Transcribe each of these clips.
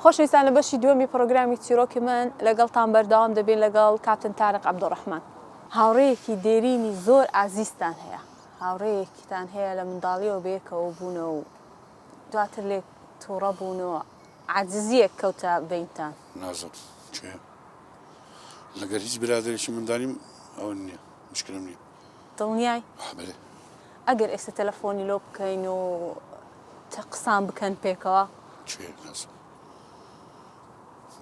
خۆشەویستان لە بەشی دووەمی پڕۆگرامی چیرۆکی من لەگەڵتان بەردەوام دەبین لەگەڵ کاپتن تارق عەبدولڕەحمان. هاوڕێیەکی دێرینی زۆر ئازیزتان هەیە، هاوڕێیەکتان هەیە لە منداڵیەوە بەیەکەوە بوونە و دواتر لێک توڕە بوون و عاجزیەک کەوتە بەینتان. نازم کێ؟ لەگەر هیچ برادەرێکی منداڵیم ئەوە نییە مشکلەم نییە. دڵنیای؟ بەلێ. ئەگەر ئێستا تەلەفۆنی لۆ بکەین و قسان بکەن پێکەوە؟ کێ نازم؟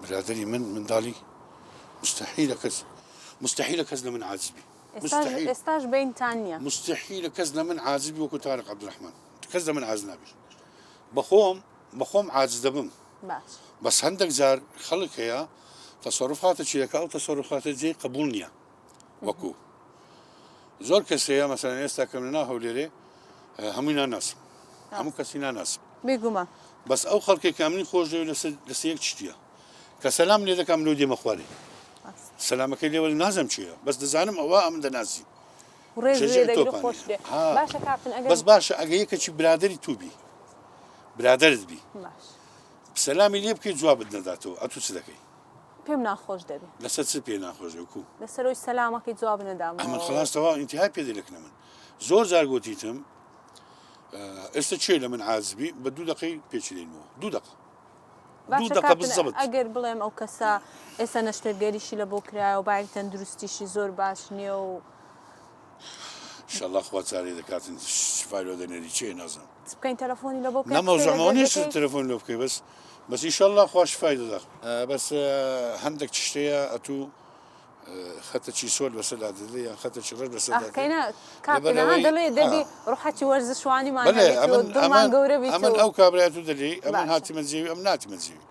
برادەری من منداڵی مستحیلە کەس مستحیلە کەس لە من عاجز بی مستحیل ئێستاش بەینتان نییە؟ مستحیلە کەس لە من عاجز بی وەکو تارق عەبدولڕەحمان کەس لە من عاجز نابی بەخۆم بەخۆم عاجز دەبم باش بەس هەندێک جار خەڵک هەیە تەسەروفاتە چیەکە ئەو تەسەروفاتە جێی قبوڵ نییە وەکو زۆر کەس هەیە مەسەلەن ئێستا کەم لەناو هەولێرێ هەمووی ناناسم هەموو کەسی ناناسم بێگومان بەس ئەو خەڵکێک کە منی خۆش دەوێت لەسەر لەسەر یەک شتیە کە سەلام لێ دەکەم لۆ دێمە خوارێ سەلامەکەی لێوە نازم چییە بەس دەزانم ئەوە ئەمن دەناسی ڕێز لێ دەگری خۆش دێ باشە کاپتن ئەگەر بەس باشە ئەگە یەکەکی برادری تو بی برادرت بی باش سەلامی لێ بکەی جوابت نەداتەوە ئەتوو چ دەکەی پێم ناخۆش دەبێ. لەسەر چ پێ ناخۆش دەبێ کو؟ لەسەر ئەوی سەلامەکەی جواب نەدامەوە. ئەمن خلاص تەواو ئینتیهای پێ دێ لەکنە من زۆر جار گۆتیتم ئێستا کێ لە من عاجز بی بە دوو دەقەی پێچی دێنمەوە دوو دەقە دوو باشە دەقە کاپتن بالضبط ئەگەر بڵێم ئەو کەسە ئێستا نەشتەرگەریشی لە بۆ کرایە و باری تەندروستیشی زۆر باش نییە و ئیشەڵا خوا چارەی دەکاتن شفای لۆ دەنێری چێ نازانم چ بکەین تەلەفۆنی لە بۆ بکەین نا قسەی مەوزوع لەگەر ئەوە نییە دەکەی؟ تەلەفۆن لۆ بکەی بەس بەس ئیشەڵا خوا شفای دەدا بەس هەندێک چشتەیە ئەتوو خەتەکی سۆر بەسەردا دەدەی یان خەتەکی ڕەش بەسەردا ئاخ دەدەی کەینە کاپتن لەبەر ها ئەوەی دەڵێ ها دەبی ڕوحەکی وەرزشوانیمان بەلێ هەبێت و ئەمن دڵمان ئەمن گەورە بیت ئەمن و ئەو کابرای ئەتوو دەلێی ئەمن باشە هاتیمە جێوی ئەمن ناتیمە جێوی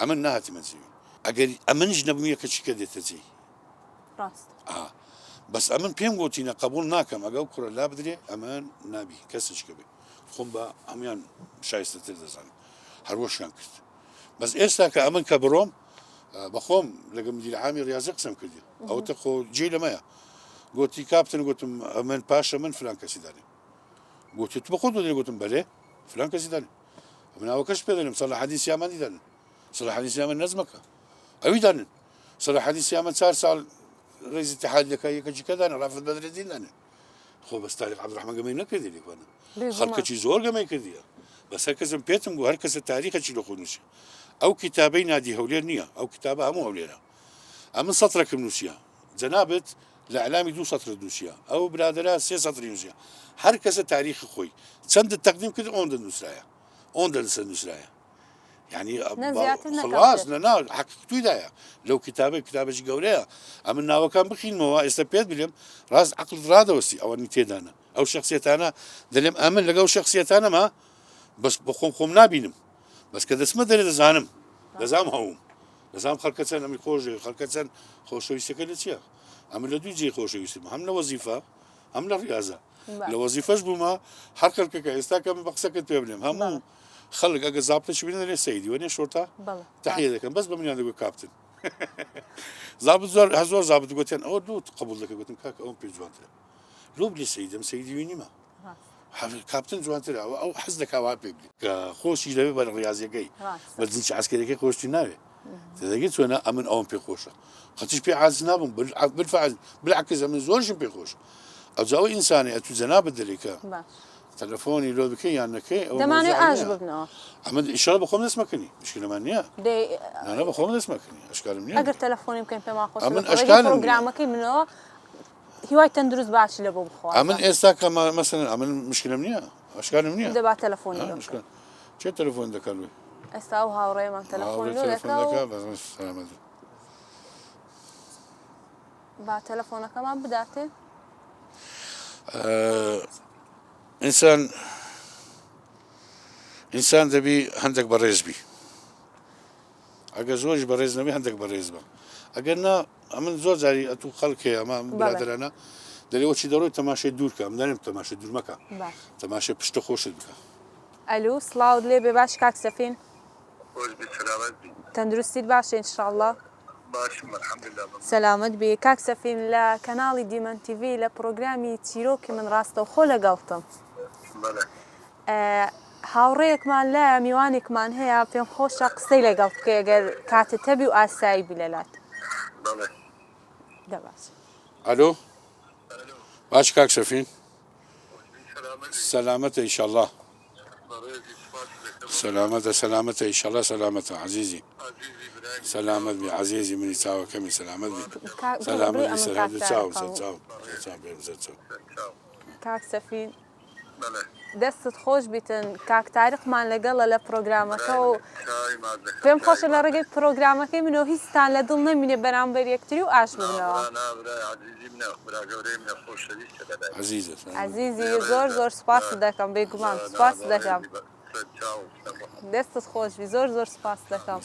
ئەمن نەهاتیمە جێوی ئەگەر ئەمنیش نەبم یەکەکی کە دێتە جێی ڕاستە. ئا بەس ئەمن پێم گۆتینە قەبوڵ ناکەم ئەگە ئەو کوڕە لابدرێ ئەمە نابی کەسێکی کە بێ خۆم بە هەموویان شایستەتر دەزانم هەر وەشیان کرد بەس ئێستا کە ئەمن کە بڕۆم بەخۆم لەگە مدیر عامی ڕاضی قسەم کردی ئەوە تە خۆ جێ لەمەیە گوتی کاپتن گوتم ئەمن پاشە من فلان کەسی دانێ گوتی تو بەخۆت دەێ گوتم بەلێ فلان کەسی دانێ من ئەوە کەش پێ دەنم سەلاحەدین سیامەندی دانن سەلاحەدین سیامەند نەزمەکە ئەوی دانن سەلاحەدین سیامەند چار ساڵ ڕێزی اتحادیەکە یەکەکی کە دانە ڕافت بەدرەدین دانێ خۆ بەس تاریق عەبدولڕەحمان گەمەی نەکردی لێکوانە خەڵکەکی زۆر گەمەی کردیە بەس هەر کەسم پێتم گو هەر کەسە تاریخەکی لە خۆ نووسیە ئەو کتابەی نادی هەولێر نییە ئەو کتابە هەموو هەولێرە ئەمن سەترەکم نووسیە جەنابت لە ئەلامی دوو سەترت نووسیە ئەو برادرە سێ سەتری نووسیە هەر کەسە تاریخی خۆی چەندت تەقدیم کرد ئەوەندە نووسرایە ئەوەندە لەسەر نووسرایە یعنی نە زیاتر نە خلاص کەمتر. نە نا حەقیقەتوی دایە لەو کتابەی کتابێکی گەورەیە ئەمن ناوەکان بخینمەوە ئێستا پێت بلێم ڕاست عەقڵت ڕادەوەستی ئەوەنی تێدانە ئەو شخصیەتانە دەلێم ئەمن لەگەڵ شخصیەتانەما بەس بە خۆم خۆم نابینم بەس کە دەچمە دەرێ دەزانم دەزانم هەوم دەزانم خەڵکە چەند ئەمی خۆش دەوێت خەڵکە چەند خۆشەویستەکە لە چییە ئەمن لە دوو جێ خۆشەویستم هەم لە وەزیفە هەم لە ڕاضە لە وەزیفەش بوومە هەر خەڵکەکە ئێستا کە من بە قسەکەت پێ بلێم هەموو خەڵک ئەگە زابتەکی بینن دەلێ سەیدی وەنێ شۆرتە تەحیە دەکەن بەس بە منیان دەگوت کاپتن زابت زۆر هەر زۆر زابت گوتیان ئەوە دوو قبول دەکە گوتم کاکە ئەوم پێ جوانترە لۆ بلی سەیدم سەیدی وی نیمە کاپتن جوانترە ئەوە ئەو حەز دەکا وا پێ بلێ کە خۆشی دەبێ بە ڕاضیەکەی بە جنسی عەسکەریەکەی خۆشی ناوێ تێدەگەی چۆنە ئەمن ئەوم پێ خۆشە قەتیش پێ عاجز نابووم بالفعل بالعکس ئەمن زۆرشم پێ خۆشە ئەوجا ئەو ئینسانەی ئەتوو جەنابت دەلێ کە تەلەفۆنی لۆ بکەی یان نەکەی ئەوە دەمانەوێ مەوزوع ئاش نییە ببنەوە. ئەمن ئیشەڵا بەخۆم دەست مەکەنی مشکلەمان نییە دەی نا نا بەخۆم دەست مەکەنی ئەشکالم نییە ئەگەر تەلەفۆنی بکەین پێمان خۆشە ئەمن لە ڕێگەی ئەشکالم نییە پرۆگرامەکەی منەوە هیوای تەندروست باشی لە بۆ بخوازم. ئەمن ئێستا کە مەسەلەن ئەمن مشکلەم نییە ئەشکالم نییە دە با تەلەفۆنی لۆ بکەین. کێ تەلەفۆن دەکا لۆی؟ ئێستا ئەو هاوڕێیەمان تەلەفۆنی هاوڕێ لۆ تەلەفۆن دەکا و دەکا بەس سەلامەت بن. با تەلەفۆنەکەمان بداتێ. ئینسان ئینسان دەبی هەندێک بەڕێز بی ئەگەر زۆریش بەڕێز نەبی هەندێک بەڕێز بە ئەگەر نا ئەمن زۆر جاری ئەتوو خەڵک هەیە ئەمە برادەرانە دەرێ وەچی دەڕۆی تەماشای دوور کە ئەم دەرێم تەماشای دوور مەکە تەماشای پشتە خۆشت بکە. ئەلو سڵاوت لێ بێ باشی کاک سەفین. خۆش بی سەلامەت بی. تەندروستیت باشە ان شاء اللە. باشم الحمدللە مەمنون. سەلامەت بی کاک سەفین لە کەناڵی دیمەن تیڤی لە پڕۆگرامی چیرۆکی من ڕاستەوخۆ لەگەڵتم. بەڵێ. هاوڕێیەکمان لایە میوانێکمان هەیە پێم خۆشە قسەی لەگەڵ بکەی گەر کاتت هەبی و ئاسایی بی لەلات. بەڵێ. دە باش. ئەلۆ باش کاک سەفین سەلامەتە ئیشەڵا سەلامەتە سەلامەتە ئیشەڵا سەلامەتە عەزیزی سەلامەت بی عەزیزی منی چاوەکەمی سەلامەت بی سەلامەت بی سەلامەت چاو سەرچاو سەرچاو بێم سەرچاو کاک سەفین دەستت خۆش بیتن کاک تاریقمان لەگەڵە لە پرۆگرامەکە و پێم خۆشە لە ڕێگەی پرۆگرامەکەی منەوە هیچتان لە دڵ نەمینێ بەرامبەر یەکتری و ئاش ببنەوە. عەزیزی زۆر زۆر سوپاست دەکەم بێگومان سوپاست دەکەم دەستت خۆش بی زۆر زۆر سوپاست دەکەم.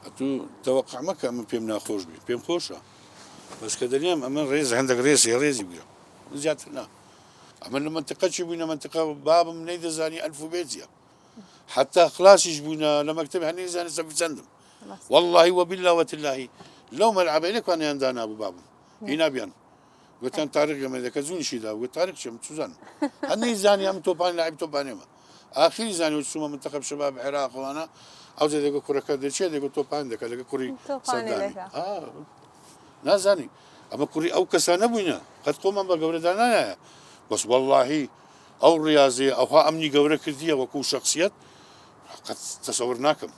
ئەتوو تەوەقع مەکە ئەمن پێم ناخۆش بی پێم خۆشە بەس کە دەلێم ئەمن ڕێز هەندێک ڕێز هەیە ڕێزی بگرە زیاتر نا ئەمن لە مەنتیقە چی بووینە مەنتیقە بابم نەیدەزانی ئەلف و بێ چیە حتا خلاسیش بووینە لە مەکتەب هەر نەیزانی سەفی چەندم واللهی وبالله وتاللهی لەو مەلعەبەی لەکوانیان دانابوو بابم هینابیان گوتیان تاریق گەمە دەکە زوونیشی دا گوت تاریق چیە من چوزانم هەر نەیزانی ئەمن تۆپانی لاعب تۆپانێمە ئاخری زانی و چوومە منتەخەب شەباب عێراق وانە ئەو جە دەگو کوڕەکە دەچێ دەگو تۆپان دەکە لەگە کوڕی سەدامی نازانی ئەمە کوڕی ئەو کەسانە بووینە قەت خۆمان بە گەورە دانایە بەس واللهی ئەو ڕاضی ئەوها ئەمنی گەورە کردیە وەکو شخصیت قەت تەسەور ناکەم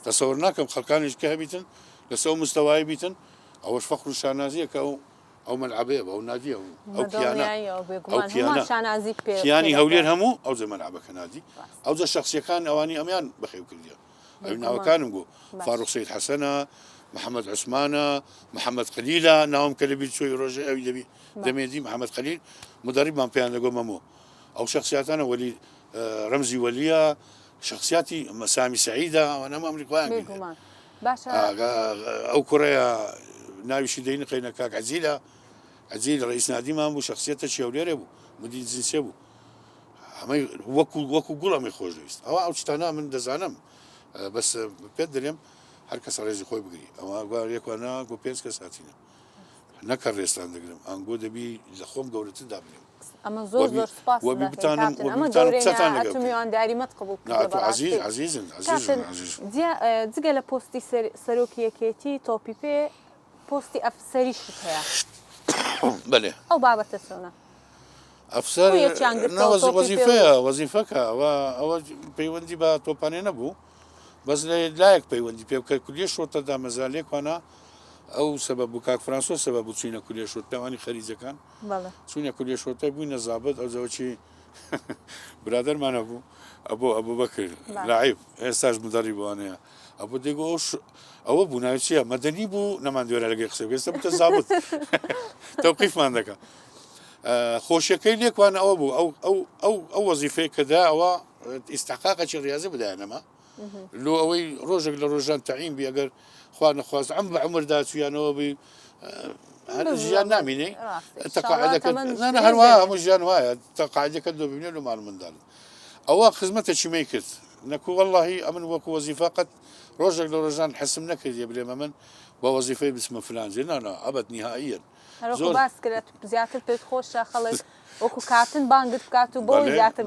تەسەور ناکەم خەڵکانیش کە هەبیتن لەسەر ئەو مستەوای بیتن ئەوەش فەخر و شانازیە کە ئەو ئەو مەلعەبەیە ئەو نادیە ئەو کیانە ئەو کیانە کیانی هەولێر هەموو ئەو جە مەلعەبەکە نادی ئەو جە شخصیەکان ئەوانی ئەمیان بەخێو کردیە ئەو ناوەکانم گۆ فاروق سید حەسەنە محەممەد عوسمانە محەممەد قلیلە ناوم کە لەبیر چۆی ڕۆژێ ئەوی دەبی دەمێدی محەممەد قلیل مدەڕیبمان پێیان دەگۆ مەمۆ ئەو شخصیاتانە وەلی ڕەمزی وەلیە شخصیاتی سامی سعیدە ئەوانە هەموو ئەمری خۆیان بێگومان باشە ئەو کوڕەیە ناویشی دەین قەینە کاک عەزیلە عەزیل ڕئیس نادیمان بوو شخصیەتە هەولێرێ بوو مدیر جنسێ بوو ئەمەی وەکو وەکو گوڵ ئەمەی خۆش دەویست ئەوە ئەو شتانە من دەزانم بەس پێت دەلێم هەر کەسە ڕێزی خۆی بگری ئەوە گوار یەکوانە گۆ پێنج کەس هاتینە نەکە ڕێزتان دەگرم ئەنگۆ دەبی لە خۆم گەورەتر دابنێم ئەمە زۆر زۆر سپاس وەبی بتانم کاپتن ئەمە گەورەیە ئەتو میوانداری مەت قبوڵ کردیە بەڕاستی عەزیزن کاپتن جگە لە پۆستی سەرۆکی یەکێتی تۆپی پێ پۆستی ئەفسەریشت هەیە بەلێ ئەو بابەتە چۆنە؟ ئەفسەر وەزیفەیە وەزیفەکە ئەوە ئەوە پەیوەندی بە تۆپانێ نەبوو بەس لە لایەک پەیوەندی پێ بکە کولیە شۆرتە دامەزرا لێکوانا ئەو سەبەب بوو کاک فرانسۆ سەبەب بوو چوینە کولیە شۆرتە ئەوانی خەریجەکان چوینە کولیە شۆرتە بووینە زابت ئەو جەوەچی برادەرمان هەبوو ئەبۆ ئەبوو بەکر لاعیب ئێستاش مدەڕی بۆوانەیە ئەبوو دەیگۆ ئەو ئەوە بوو ناوی چییە مەدەنی بوو نەماندوێرا لەگەی قسە بکەین ئێستا بووتە زابت تەوقیفمان دەکا خۆشیەکەی لێکوان ئەوە بوو ئەو ئەو ئەو ئەو وەزیفەیە کە دا ئەوە ئیستحقاقێکی ڕیازی بدایەنەما لۆ ئەوەی ڕۆژێک لە ڕۆژان تەعین بی ئەگەر خوا نەخواست ئەم بە عمردا چویانەوە بی هەر ژیان نامینێ تەقاعدەکە هەروە هەموو ژیان وایە تەقاعدەکە دۆ ببینێ لۆ ماڵ منداڵ ئەوە خزمەتە چیمەی کرد نەکو واللهی ئەمن وەکو وەزیفە قەت ڕۆژێک لە ڕۆژان حسم نەکردیە بلێم ئەمن بە وەزیفەی بچمە فلان جێ نا نا ئەبەد نیهائیەن هەروەکو باس کرد زیاتر پێت خۆشە خەڵک وەکو کاپتن بانگت بکات و بۆی زیاتر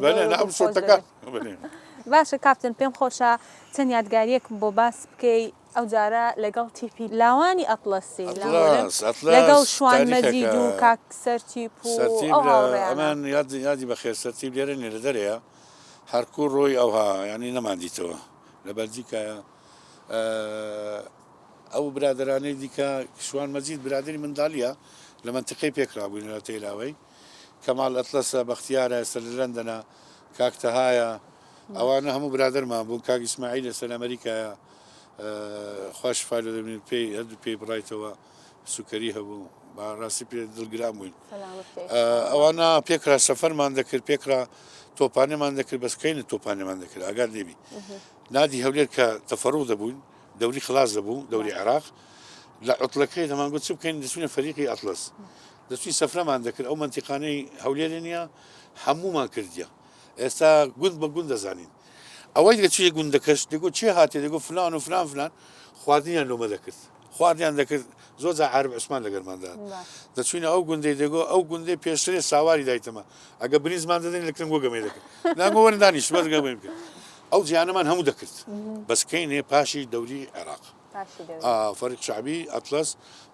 باشە کاپتن پێم خۆشە چەند یادگاریەکم بۆ باس بکەی ئەو جارە لەگەڵ تیپی لاوانی ئەتڵەسی لەگەڵ شوان مەجید و کاک سەرتیپ و ئەو هاوڕێیانە. ئەمان یادی بەخێر سەرتیپ لێرە نیە لە دەرێیە هەرکو ڕۆی ئەوها یانی نەماندیتەوە لە بەلجیکایە ئەو برادەرانەی دیکە شوان مەجید برادەری منداڵیە لە مەنتیقەی پێکرابووین لە تەیلاوەی کەمال ئەتلەسە بەختیارە ئێستا لە لەندەنە کاک تەهایە ئەوانە هەموو برادەرمان بوون کاک ئیسماعیل ئێستا لە ئەمریکایە خوا شفای لێ دەبێت پێی هەردوو پێی بڕایتەوە سوکەری هەبوو بە ڕاستی پێ دڵگران بووین ئەوانە پێکرا سەفەرمان دەکرد پێکرا تۆپانێمان دەکرد بەس کەینە تۆپانێمان دەکرد ئاگات لێبی نادی هەولێر کە تەفەڕوغ دەبووین دەوری خلاص دەبوو دەوری عێراق لە عوتڵەکەی دەمانگوت چ بکەین دەچوینە فەریقی ئەتڵەس دەچوین سەفرەمان دەکرد ئەو مەنتیقانەی هەولێرێ نییە هەموومان کردیە ئێستا گوند بە گوند دەزانین ئەوەی دەچویە گوندەکەش دەگوت چێ هاتێ دەگوت فلان و فلان فلان خواردنیان لۆمە دەکرد خواردیان دەکرد. زۆر جار عارف عوسمان لەگەرمان دەهات دەچوینە ئەو گوندەی دەگۆ ئەو گوندەی پێشترێ ساواری دایتەمە ئەگە برینجمان دەدەین لە کرنگۆ گەمەی دەکرد ناگۆ وەرن دانیش بەس گەمەی بکە ئەو جیانەمان هەموو دەکرد بەس کەینێ پاشی دەوری عێراق فەریق شعبی ئەتلەس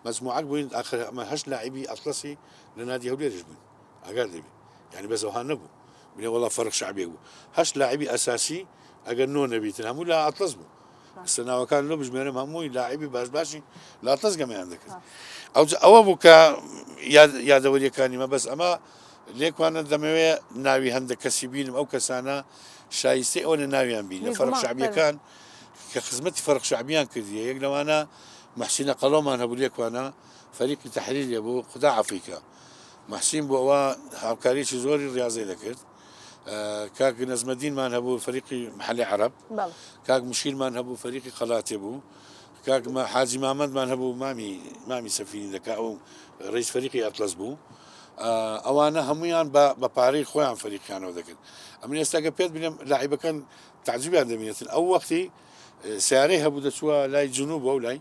مەجموعەک بووین ئاخر ئەمە هەشت لاعبی ئەتلەسی لە نادی هەولێریش بووین ئاگات لێبی یعنی بەس ئەوها نەبوو بلێ وەڵا فەرق شعبیەک بوو هەشت لاعبی ئەساسی ئەگەر نۆ نەبیتن هەموو لە ئەتلەس بوو ئێستا ناوەکان لۆ بژمێرم هەمووی لاعبی باش باشی لە ئەتلەس گەمەیان دەکرد ئەو ئەوە بوو کە یادەوەریەکانی مە بەس ئەمە لێکوانە دەمەوێ ناوی هەندە کەسی بینم ئەو کەسانە شایستەی ئەوە لە ناویان بین لە فەرق شعبیەکان کە خزمەتی فەرق شعبیان کردیە یەک لەوانە محسینە قەڵۆمان هەبوو لێکوانە فەریقی تەحریریە بوو خودا عەفوی کە محسین بوو ئەوە هاوکاریی زۆری ڕاضی دەکرد کاک نەزمەدینمان هەبوو فەریقی محلی عەرەب کاک مشیرمان هەبوو فەریقی قەلاتێ بوو کاک حاجی مامەندمان هەبوو مامی مامی سەفینی دەکا ئەو ڕیس فەریقی ئەتلەس بوو ئەوانە هەمویان بە پارەی خۆیان فەریقیانەوە دەکرد ئەمن ئێستاکە پێت بلێم لاعیبەکان تعجبیان دەبینێتن ئەو وەختی سیارەی هەبوو دەچووە لای جنوب ئەو لای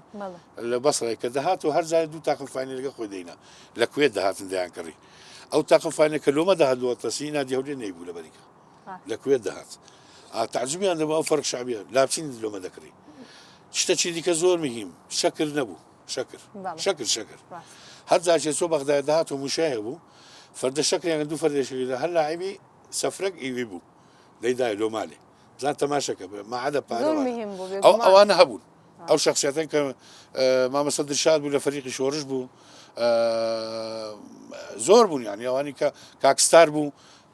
لە بەسڕێک کە دەهات و هەر جارێ دوو تاقم فاینە لەگە خۆی دەینا لە کوێت دەهاتن دەیان کڕی ئەو تاقم فاینە کە لۆمە دەهات لۆ تەسی نادی هەولێر نەیبوو لە بەریکە لە کوێت دەهات تعجبیان دەبوو ئەو فەرق شعبیە لاچین لۆمە دەکڕی شتەکی دیکە زۆر مهم شەکر نەبوو شەکر شەکر شەکر هەر جارێ چۆ بەغدای دەهات و موشای هەبوو فەردە شەکریان دوو فەردە شەکر هەر لاعبی سەفرەک ئیوی بوو دەیدای لۆ مالێ بزان تەماشەکە ماعادە پارە ئەو ئەوانە هەبوون ئەو شخصیاتن کە مامەسە درشاد بوو لە فەریقی شۆرش بوو زۆر بوون یانی ئەوانی کە کاکستار بوو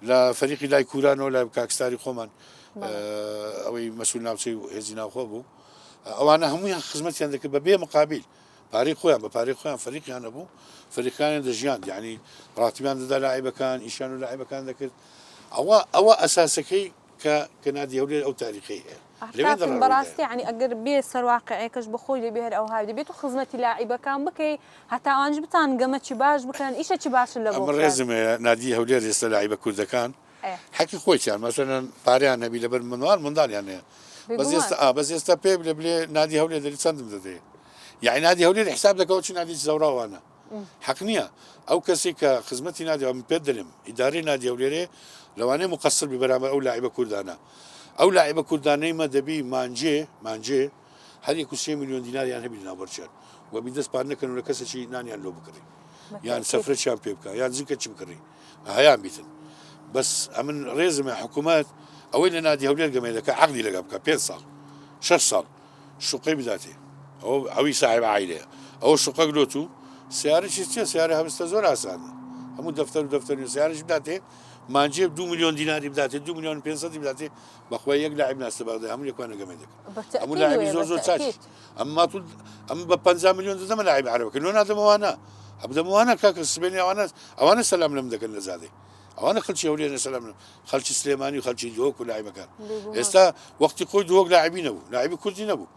لە فەریقی لای کورانەوە لای کاکستاری خۆمان ئەوەی مەسول ناوچەی هێزی ناوخۆ بوو ئەوانە هەمویان خزمەتیان دەکرد بە بێ مقابل پارەی خۆیان بە پارەی خۆیان فەریقیان هەبوو فەریقانیان دەژیان یعنی ڕاتبیان دەدا لاعیبەکان ئیشان و لاعیبەکان دەکرد ئەوە ئەوە ئەساسەکەی کە کە نادی هەولێر ئەو تاریخەی هەیە لەوێ کاکم دەڕا بەڕاستی یانی ئەگەر بێ سەر واقعێکەش بەخۆی دەبێ هەر ئەوها دەبێت و خزمەتی لاعیبەکان بکەی هەتا ئەوانیش بتان گەمەکی باش بکەن ئیشەکی باشت لەبۆ ئەمن بکەن. ڕێزم هەیە نادی هەولێر ئێستا لاعیبە کوردەکان ئێ. حەقی خۆیتیان مەسەلەن پارەیان هەبی لەبەر منداڵ منداڵیان هەیە بەس بێگومان. ئێستا ئا بەس ئێستا پێ بلێ بلێ نادی هەولێر دەری چەندم دەدەیە یەعنی نادی هەولێر حساب دەکەوە چ نادی زەوراوانە حەق نییە ئەو کەسی کە خزمەتی نادی من پێت دەلێم ئیدارەی نادی هەولێرێ لەوانەیە مقصر بی بەرامبەر ئەو لاعیبە کوردانە ئەو لاعیبە کوردانەی مە دەبی مانجێ مانجێ هەر یەک و سێ میلیۆن دیناریان هەبی لەناو بەرچیان و بی دەست پار نەکەن و لە کەسێکی نانیان لۆ بکڕی یان سەفرەچیان پێ بکە یان زیکە چی بکڕی هەیان بیتن بەس ئەمن ڕێزمە حکوومەت ئەوەی لە نادی هەولێر گەمەی دەکە عەقدی لەگە بکە پێ ساڵ شەش ساڵ شوقەی بداتێ ئەوە ئەوی ساحێب عایلەیە ئەوە شوقەک لۆ تو سیارەشی چیە سیارە هەبستە زۆر ئاسانە هەموو دەفتەر و دەفتەر و سیارەش بداتێ مانجێ دو میلیۆن دیناری بداتێ دو میلیۆن 500 بداتێ بەخوای یەک لاعب ناستە بەغدا هەموو یەکوانە گەمەی دەکەن هەموو لاعبی زۆر زۆر چاک ئەمما تو ئەم بە 50 میلیۆن دەدەمە لاعب عەرەبەکە لۆ نادەمەوانە ئەبدەمەوانە کاکە سبێنی ئەوانە ئەوانە سەلام لەم دەکەن لە زادەی ئەوانە خەلکی هەولێرن سەلام خەلکی سلێمانی و خەلکی دهۆک و لاعیبەکان ئێستا وەختی خۆی دهۆک لاعبی نەبوو لاعبی کوردی نەبوو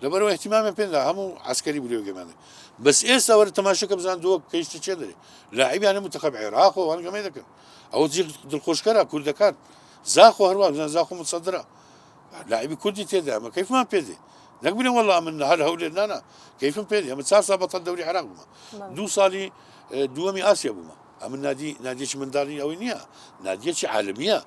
لەبەرەوە اهتمامیان پێ نەدا هەموو عسکەری بوو لێ گەمانە بەس ئێستا وەرە تەماشەکە بزان دهۆک کەیشتە چێ دەرێ لاعبیانە منتخب عێراق و ئەوان گەمەی دەکەن ئەوە جی دڵخۆشکەرە کوردەکان زاخۆ هەروە بزان زاخۆ متصدرە لاعبی کوردی تێدا ئەمە کەیفمان پێ دێ نەک بلێن وەڵا من هەر هەولێر نانا کەیفم پێ دێ ئەمە چوار ساڵ بەتەڵ دەوری عێراق بوومە دوو ساڵی دووەمی ئاسیا بوومە ئەمن نادی نادیەکی منداڵی ئەوەی نییە نادیەکی عالمیە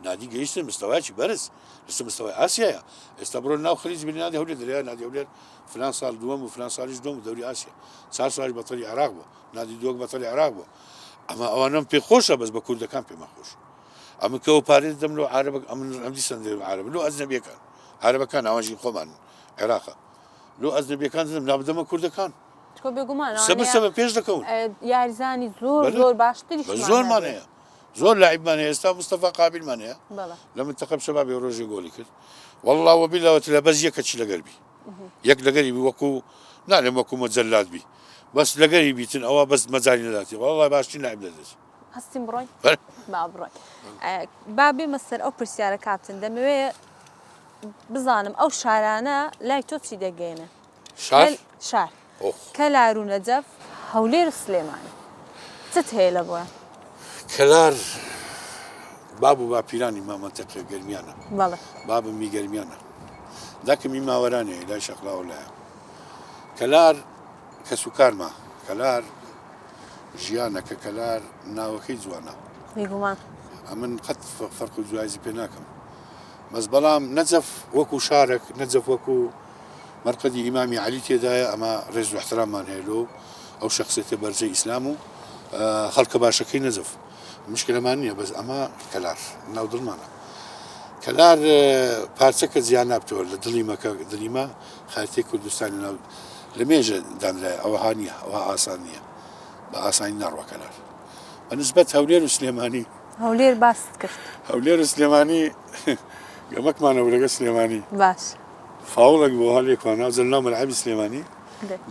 نادی گەیشتن مستەوایەکی بەرز لەسەر مستەوای ئاسیایە ئێستا بڕۆ ناو خلیج بێ نادی هەولێر دەریا نادی هەولێر فلان ساڵ دووەم و فلان ساڵیش دووەم و دەوری ئاسیا چار ساڵیش بەتەڵی عێراق بووە نادی دووەک بەتەڵی عێراق بووە ئەمە ئەوانەم پێ خۆشە بەس بە کوردەکان پێمان خۆش ئەمن کەەوە پارێ دەم لۆ عربە ئەمن ئەم دیسان دەم عرب لۆ ئەجنەبیەکان عربەکان ئەوانژی خۆمان عێراقە لۆ ئەجنەبیەکان دەدەم نابدەمە کوردەکان چکۆ بێگومان سەبر ئەوانەیە سەبر پێش دەکەون یاریزانی زۆر بەلێ زۆر بە باشتریشمان زۆرمان هەبێ هەیە زۆر لاعیبمان هەیە ئێستا مستەفا قابیلمان هەیە بەڵێ لە منتەخەب شەبابی ڕۆژێ گۆڵی کرد والله وبالله وتلا بەس یەکە چی لەگەر بی یەک لەگەری بی وەکو نالێم وەکو مەجەلات بی بەس لەگەری بیتن ئەوە بەس مەجالی نەداتی والله باشترین لاعب لەدەست هەستین بڕۆین با بڕۆین با بێمە سەر ئەو پرسیارە کاپتن دەمەوێ بزانم ئەو شارانە لای تۆ چی دەگەێنن شار؟ شار ئۆخ. کەلار و نەجەف، هەولێر و سلێمانی. چت هەیە لە بۆیان؟ کەلار باب و باپیرانی ما مەنتەقێ گەرمیانە. بەڵێ. بابم ی گەرمیانە. داکم ی ماوەرانێ لای شەقلاوە لایە. کەلار. کەسوکارمە. کەلار ژیانە کە کەلار ناوەکەی جوانە. بێگومان. ئەمن قەت فەرق و جیاوازی پێ ناکەم. بەس بەڵام نەجەف وەکو شارەک، نەجەف وەکو مەرقەدی ئیمامی عەلی تێدایە، ئەمە ڕێز و ئیحتراممان هەیە لۆ ئەو شەخسیەتە بەرزەی ئیسلام و خەڵکە باشەکەی نەجەف. مشکلەمان نییە بەس ئەمە کەلار ناو دڵمانە. کەلار پارچەکە جیا نابتەوە لە دڵی مەکە دڵی مە خاریتەی کوردستانی ناو لە مێژە دانرایە ئەوها نییە ئەوها ئاسان نییە بە ئاسانی ناڕوا کەلار بە نسبەت هەولێر و سلێمانی. هەولێر باست کرد. هەولێر و سلێمانی گەمەکمانە بوو لەگەڵ سلێمانی. باش. فاوڵێک بۆ هەلێکمان ناو ناو مەلعەبی سلێمانی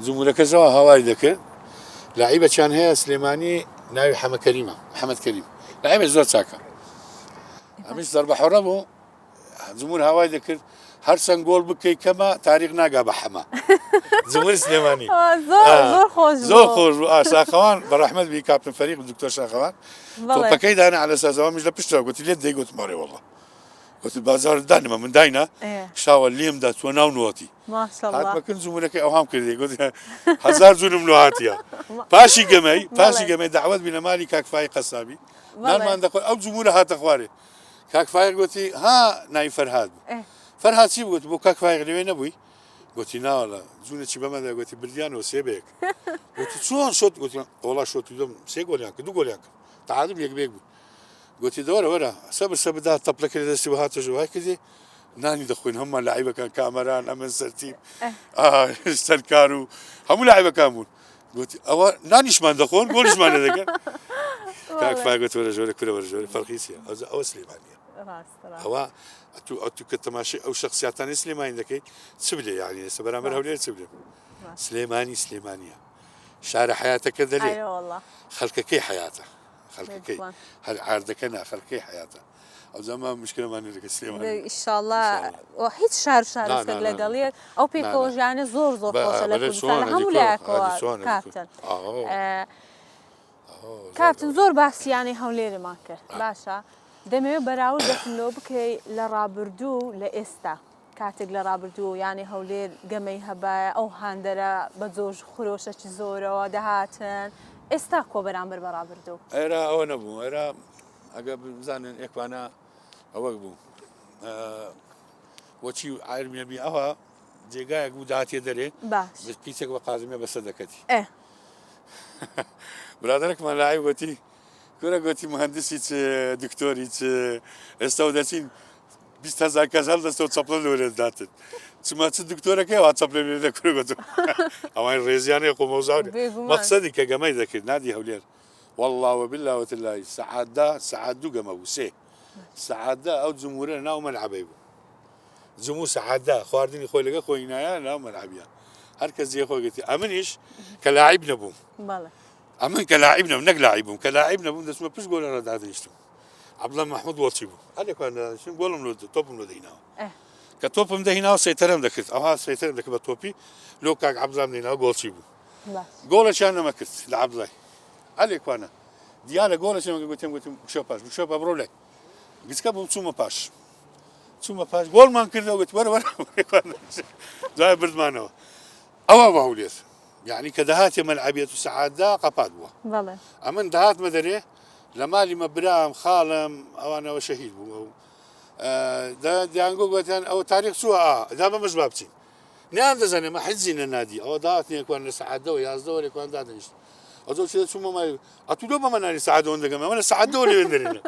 جمهورەکە زەوا هاواری دەکرد لاعیبەکیان هەیە سلێمانی ناوی حەمە کەریمە محەمەد کەریم لاعیبە زۆر چاکە ئەمیش زەربە حڕە بوو جمهور هاوای دەکرد هەرچەند گۆڵ بکەی کەمە تاریخ ناگا بە حەمە جمهور سلێمانی زۆر خۆش زۆر خۆش بوو شاخەوان بە ڕەحمەت بی کاپتن فەریق دکتۆر شاخەوان تۆپەکەی دانا على سازەوە میش لە پشتەوە گوتی لێت دەی گوتم ئەرێ والله گوتی بازار دانمە من داینا شاوە لێم دا چوە ناو نۆتی هاتمەکن جمهورەکەی ئەوهام کردی گوت هەزار جونم لۆ هاتیە پاشی گەمەی پاشی گەمەی داوت بینە مالی کاک فای قەسابی نانمان دەخۆن ئەو جمهورە هاتە خوارێ کاک فایق گوتی ها ناوی فەرهاد بوو فەرهاد چی بگوت بۆ کاک فایق لەوێ نەبووی گوتی ناوەڵە جوونەکی بەمەدا گوتی بردیانەوە سێ بەیەک گوتی چۆن شۆت گوتی وەڵا شۆت دەم سێ گۆلیان کرد دوو گۆلیان کرد تعادل یەک بێک بوو گوتی دەوەرە وەرە سەبر سەبر دا تەپلەکە لە دەستی هاتە ژوای کردی نانی دەخۆین هەموو لاعیبەکان کامەران ئەمن سەرتیب سەرکار و هەموو لاعیبەکان بوون گوتی ئەوە نانیشمان دەخۆن گۆلیشمان لێ دەکەن کاک فایق گوتی وەرە ژۆرە کورە وەرە ژۆرە فەرقی چییە ئەوجا ئەوە سلێمانییە ئەوە ئەتوو ئەتوو کە تەماشای ئەو شخصیاتانەی سلێمانی دەکەیت چ بلێ یعنی ئێستا بەرامبەر هەولێر چ بلێ سلێمانی سلێمانیە شارە حیاتەکە دەلێ خەڵکەکەی حیاتە خەڵکەکەی هەر عاردەکە نا خەڵکەکەی حیاتە ئەوجا ما مشکلەمان نیە لەگەڵ سلێمانی. ئیشاڵا هیچ شار و شارۆچکەک لەگەڵ یەک ئەو پێکەوە ژیانە زۆر زۆر خۆشە لە کوردستان لە هەموو لایەکەوە کاپتن کاپتن زۆر باسی یانەی هەولێرمان کرد باشە دەمەوێت بەراوردێکم لەوە بکەی لە ڕابردوو لە ئێستا کاتێک لە ڕابردوو یانەی هەولێر گەمەی هەبایە ئەو هاندەرە بە جۆش و خرۆشەکی زۆرەوە دەهاتن ئێستا کۆ بەرامبەر بە ڕابردوو؟ ئێرە ئەوە نەبوو ئێرە ئەگە بزانن ئێکوانە ئەوەک بوو وەچی ئارمیەبی ئەوە جێگایەک بوو داهاتێ دەرێ باش پیچێک بە قازمێ بەسەر دەکەتی برادەرەکمان لای گوتی کورە گوتی مهندسی چ دکتۆری چ ئێستا و دەچین 20 هزار کەس هەڵدەستەوە چەپڵە لۆرێ داتن چما چ دکتۆرەکەی وا چەپلێ لێ دەکورە گوتم ئەوان ڕێزیانەیە خۆ مەوزاو مەقسەدی کە گەمەی دەکرد نادی هەولێر واللە وباللە وتاللە سەعات دە سەعات دوو گەمە بوو سێ سەعات دە ئەو جمهورە ناو مەلعەبەی بوو جمهور سەعات دە خواردنی خۆی لەگە خۆی نایە ناو مەلعەبیە هەر کەس جێ خۆی گرتی ئەمنیش کە لاعیب نەبووم ئەمن کە لاعیب نەبووم نەک لاعیب بووم کە لاعیب نەبووم دەچمە پشت گۆلە دادەنیشتم عەبدوڵڵا مەحمود گۆڵچی بوو هەرێکوان دادەنیشتم گۆڵم لۆ تۆپم لۆ دەیناوە کە تۆپم دەهیناوە سەیتەرەم دەکرد ئەوها سەیتەرم دەکرد بە تۆپی لۆ کاک عەبدوڵڵام دەیناوە گۆڵچی بوو گۆڵێکیان نەمەکرد لە عەبدوڵای ئەلێ کوانە دیارە گۆڵێکی نەمەکرد گوتم گوتم بچۆ پاش بچۆ پا بڕۆ لای گچکە بووم چوومە پاش چوومە پاش گۆڵمان کردەوە گوت وەرە وەرە دوای بردمانەوە ئەوە بە هەولێر یعنی کە دەهاتێ مەلعەبیەت و سەعاتدا قەپات بووە ئەمن دەهاتمە دەرێ لە مالی مە برام خاڵم ئەوانەوە شەهید بوو ئەو دیانگۆ گوتیان ئەوە تاریخ چووە دا بە مەش با بچین نیان دەزانێ مە حیزی نە نادی ئەوە داهات نێکوان لە سەعات دەوە یازدەوە لێکوان دادەنیشت ئەو چێ چوومە مای ئەتوو لۆ بەمە نانی سەعات ئەوەندە گەمە ئەمە لە سەعات دەوە لەوێن دەرێنە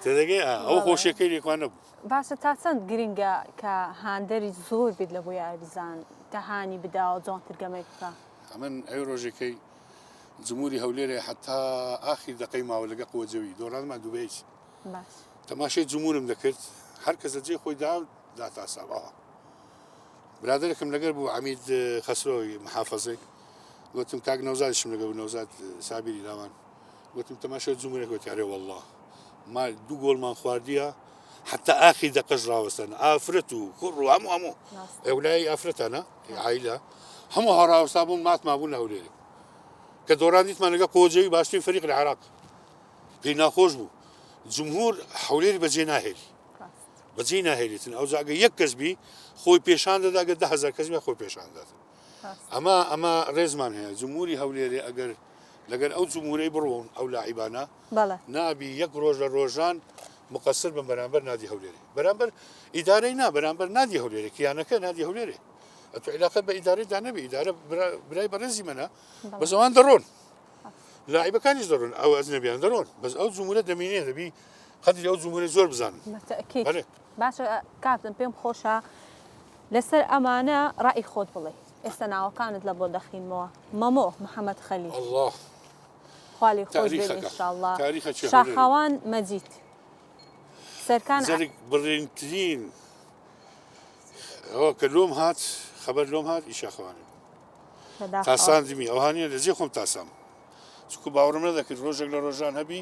تێدەگەی ئەو خۆشیەکەی لێکوان نەبوو. باشە تا چەند گرنگە کە هاندەری زۆر بیت لە بۆ یاریزان کە هانی بدا و جوانتر گەمەی بکا؟ ئەمن ئەوی ڕۆژێکەی جمهوری هەولێرێ حتا ئاخیر دەقەی ماوە لەگە قوە جەوی دۆڕانمان دوو بە هیچ باش تەماشای جمهورم دەکرد هەر کەس لە جێی خۆی دا داتاسا ئەوە برادەرێکم لەگەر بوو عەمید خەسرۆی محافەزەی گوتم کاک نەوزادیشم لەگەر بوو نەوزاد سابیری لاوان گوتم تەماشای جمهورێک گوتی ئەرێ والله ما دوو گۆڵمان خواردیە حتا ئاخی دەقەش ڕاوەستان ئافرەت و کوڕ و هەموو هەموو ئەولای ئافرەتانە عیلە هەموو هەڕاوەستا بوون مات مابوون لە هەولێرێ کە دۆڕان دیتمان لەگە قۆجەوی باشترین فەریق لە عێراق پێی ناخۆش بوو جمهور هەولێری بەجێ ناهێلی بەجێی ناهێلیتن ئەوجا ئەگەر یەک کەس بی خۆی پێشان دەدا گەر 10,000 کەس بێ خۆی پێشان دەدات. ئەمە ئەمە ڕێزمان هەیە جمهوری هەولێرێ ئەگەر لەگەر ئەو جمهورەی بڕۆن ئەو لاعیبانە نابی یەک ڕۆژ لە ڕۆژان مقصر بن بەرامبەر نادی هەولێرێ بەرامبەر ئیدارەی نا بەرامبەر نادی هەولێرێ کیانەکە نادی هەولێرێ ئەتو علاقەت بە ئیدارەی دانەبی ئیدارە برای بەڕێزی منە بەس ئەوان دەڕۆن لاعیبەکانیش دەڕۆن ئەو ئەجنەبیان دەڕۆن بەس ئەو جمهورە دەمینێ دەبی قەدری ئەو جمهورە زۆر بزانن بەتەئکید باشە کاپتن پێم خۆشە لەسەر ئەمانە ڕەئی خۆت بڵێ ئێستا ناوەکانت لە بۆ دەخینمەوە مەمۆ محەمەد خەلیل اللە خوا لێی خۆش بێت تاریخەکە ان شاء اللە تاریخەکی هەولێرە شاخەوان مەجید سەرکان ع. زەرگ بڕینترین ئەوە کە لۆم هات خەبەر لۆم هات ئی شاخەوانی بوو بەداخەوە. تاساندمی ئەوها نییە لە جێ خۆم تاسام چونکو باوەڕم نەدەکرد ڕۆژێک لە ڕۆژان هەبی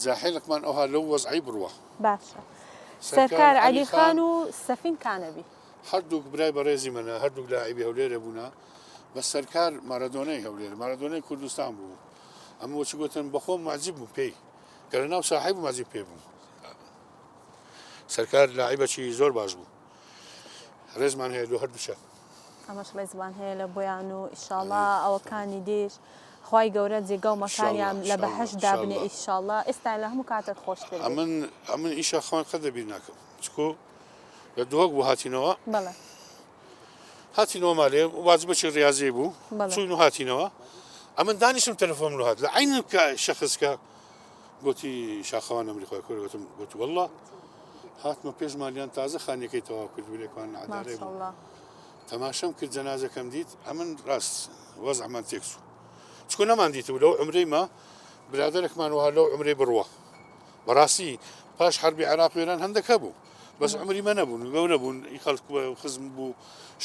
جاحێلکمان ئەوها لەو وەزعەی بڕوا. باشە سەرکار سەرکار عەلی عەلی خان خان و سەفین کانەبی. هەردووک برای بەڕێزی منە هەردووک لاعیبی هەولێرێ بوونە بەس سەرکار مارادۆنای هەولێر مارادۆنای کوردستان بوو ئەمە وەچ گوتن بەخۆم معجب بووم پێی کە لە ناو ساحەی بوو معجب پێ بووم سەرکار لاعیبەکی زۆر باش بوو ڕێزمان هەیە لۆ هەردووچە. ئەمەش ڕێزمان هەیە لە بۆیان و ئیشاڵا ئەوەکانی دیش خوای گەورە جێگا و مەکانیان لە بەهەشت دابنێ ئیشاڵا ئێستا لە هەموو کاتێک خۆشتر بێت. ئەمن ئەمن ئیشا خۆن قەت لەبیر ناکەم چکۆ لە دهۆک بوو هاتینەوە بەڵێ هاتینەوە مالێ واجبەکی ڕاضی بوو بەڵێ. چوین و هاتینەوە ئەمن دانیشتم تەلەفۆنم لۆ هات لە عین کە شەخس کە گوتی شاخەوان ئەمری خۆی کرد گوتم گوت والله هاتمە پێش مالیان تازە خانیەکەی تەواو کرد بوو لێکوان عدارەی بوو ماشاءاللە تەماشەم کرد جەنازەکەم دیت ئەمن ڕاست وەزعمان تێکچوو چکو نەمان دیتبوو لەو عمرەی ما برادەرێکمان وەها لەو عمرەی بڕوا بەڕاستی پاش حربی عێراق و ئێران هەندێک هەبوو بەس عمری مە نەبوون گەورە بوون ئی خەڵک خزم بوو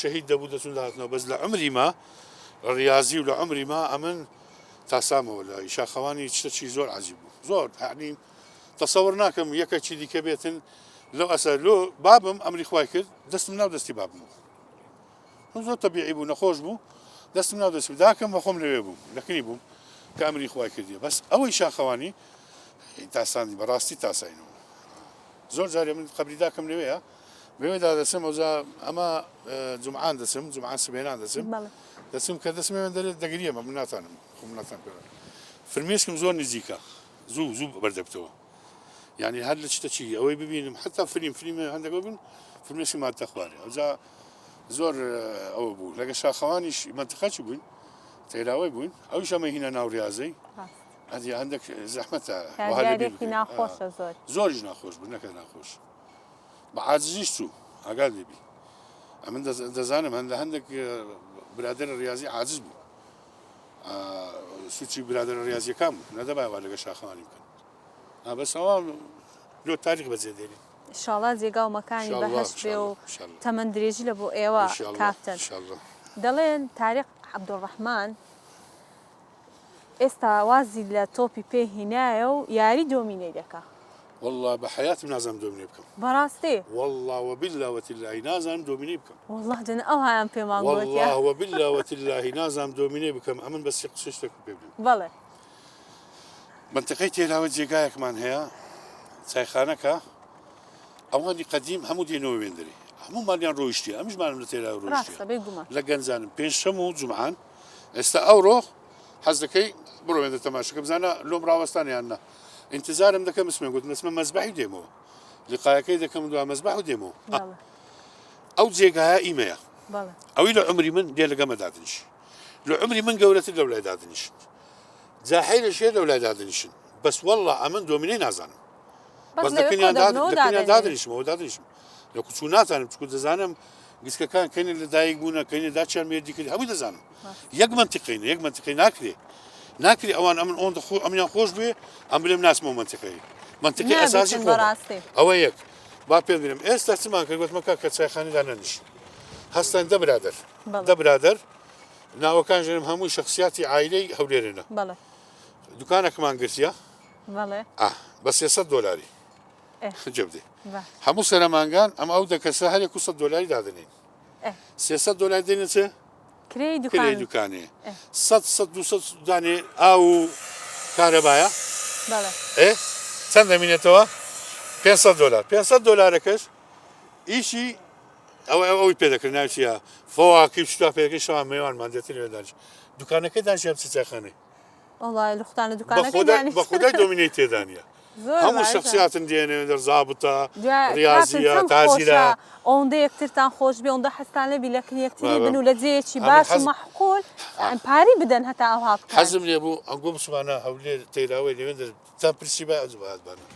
شەهید دەبوو دەچون دەهاتنەوە بەس لە عمری ما ڕاضی و لە عمری ما ئەمن تاسامەوە لە شاخەوانی شتەکی زۆر عجیب بوو زۆر یعنی تەسەور ناکەم یەکەکی دیکە بێتن لەو ئەسە لۆ بابم ئەمری خوای کرد دەستم ناو دەستی بابم بوو زۆر تەبیعی بوو نەخۆش بوو دەستم ناو دەستی داکەم بەخۆم لەوێ بووم لەکنی بووم کە ئەمری خوای کردیە بەس ئەوەی شاخەوانی تاساندی بەڕاستی تاساینەوە زۆر جارێ من قەبری داکەم لەوەیە بەوێدا دەچم ئەوجا ئەمە جمعان دەچم جمعان سبێنان دەچم دەچم کە دەچم دەرێت دەگریەمە من ناتانم خۆم ناتان پێ فرمێسکم زۆر نزیکە زوو زوو بەردەبتەوە یعنی هەر لە شتە چی ئەوەی ببینم حتا فلیم فلیم هەندێک بن فرمێسکی ماتە خوارێ ئەوجا زۆر ئەوە بوو لەگە شاخەوانیش منتیقە چی بووین تێراوەی بووین ئەویش ئەمە هینە ناو ریاضەی هەندی هەندێک زەحمەتە وەها لەبیر یادگارێکی بکەی. ناخۆشە زۆر. زۆریش ناخۆش بوو نەکە ناخۆش بە عاجزیش چوو ئاگات لێبی ئەمن دەزانم هەند لە هەندێک برادەر ریاضی عاجز بوو سوچی برادەرە ریاضیەکان بوو نەدەبای وا لەگە شاخەوانی بکەن بەس ئەوە لۆ تاریخ بەجێ دێنین ئیشاڵا جێگا و مەکانی بەهەشت بێ و تەمەن درێژی لە بۆ ئێوە کاپتن دەڵێن تاریق عەبدولڕەحمان ئێستا وازی لە تۆپی پێ هینایە و یاری دۆمینەی دەکا. وەڵا بە حەیاتم نازانم دۆمینەی بکەم. بەڕاستی؟ وەڵا وەبیللا وەتیللاهی نازانم دۆمینەی بکەم. وەڵا دەنا ئەوهایان پێمان گۆتیە. وەڵا وەبیللا وەتیللاهی نازانم دۆمینەی بکەم ئەمن بەس یەک قسەی شتێکم پێ بلێم. بەڵێ. مەنتیقەی تێراوە جێگایەکمان هەیە چایخانەکە ئەوانی قەدیم هەموو دێنەوە وێندرێ هەموو مالیان ڕۆیشتیە ئەمیش مالم لە تێراوە ڕۆیشتیە ڕاستە بێگومان. لە گەنجانم پێنجشەم و جومعان ئێستا ئەوڕۆ حەز دەکەی بڕۆ وێندە تەماشەکە بزانە لۆم ڕاوەستان یان نا ئینتزارم دەکەم بچمە گوتم دەچمە مەزبەحی دێمەوە لقایەکەی دەکەم دوا مەزبەح و دێمەوە ئەو جێگایە ئیمەیە ئەوی لە عمری من دێ لەگەمە دادنیش لە عمری من گەورەتر لەو لای دادنیشن جاحەی شێ لەو لای دادنیشن بەس والله ئەمن دۆمینەی نازانم بەس دەکنیان دادنیشمەوە دادنیشم لە کوچوو ناتانم چکو دەزانم گسکەکان کەینە لە دایک بوونە کەینە داچیان مێردی کرد هەمووی دەزانم یەک منتیقینە یەک منتیقی ناکرێ ناکرێ ئەوان ئەمن ئەوەندە خۆ ئەمیان خۆش بێ ئەم بلێم ناسمەوە منتیقی منتیقی ئەساسی خۆ ئەوە یەک با پێ بگرم ئێستا چمان کرد گوتمە کاکە چایخانەدا نەنیش هەستان دە برادەر دە برادەر ناوەکان ژنم هەموو شخصیاتی عایلەی هەولێرێنە دوکانەکەمان گرتیە بە 300 دلاری جەبدێ هەموو سەرەمانگان ئەم ئەو دە کەسە هەر یەک و سەد دۆلاری دادەنێین 300 دۆلار دێنە چ کرێی کرێی دوکانێ سەد سەد دو سەد دانێ ئاو و کارەبایە ئێ چەند دەمینێتەوە 500 دۆلار 500 دۆلارەکەش ئیشی. ئەوە ئەوەی پێ دەکرد ناوی چییە فەواکی و شتا پێ دەکرد شەوان مێوانمان دێتن لەوێ دانیشت دوکانەکەی دانیشت بچە چایخانەی وەڵای لە خوتان لە دوکانەکەی دانیشت بە خودای دۆمینەی تێدا نییە زۆر هەموو باشە. شخصیاتن دێنێ دەر زابتە جا کاکە ڕاضیە چەند تاجیرە خۆشە ئەوەندە یەکترتان خۆش بێ ئەوەندە حەزتان لێ بی لە کن یەکتری بابە. بن و لە جێیەکی ئەمن باش و حەز- مەعقول یان پارەی بدەن هەتا ئەوها بکەن حەزم لێ بوو ئەنگۆ بچمانە هەولێر تەیراوەی لەوێ دەر تا پرسی با ئەجوب هاتبانە.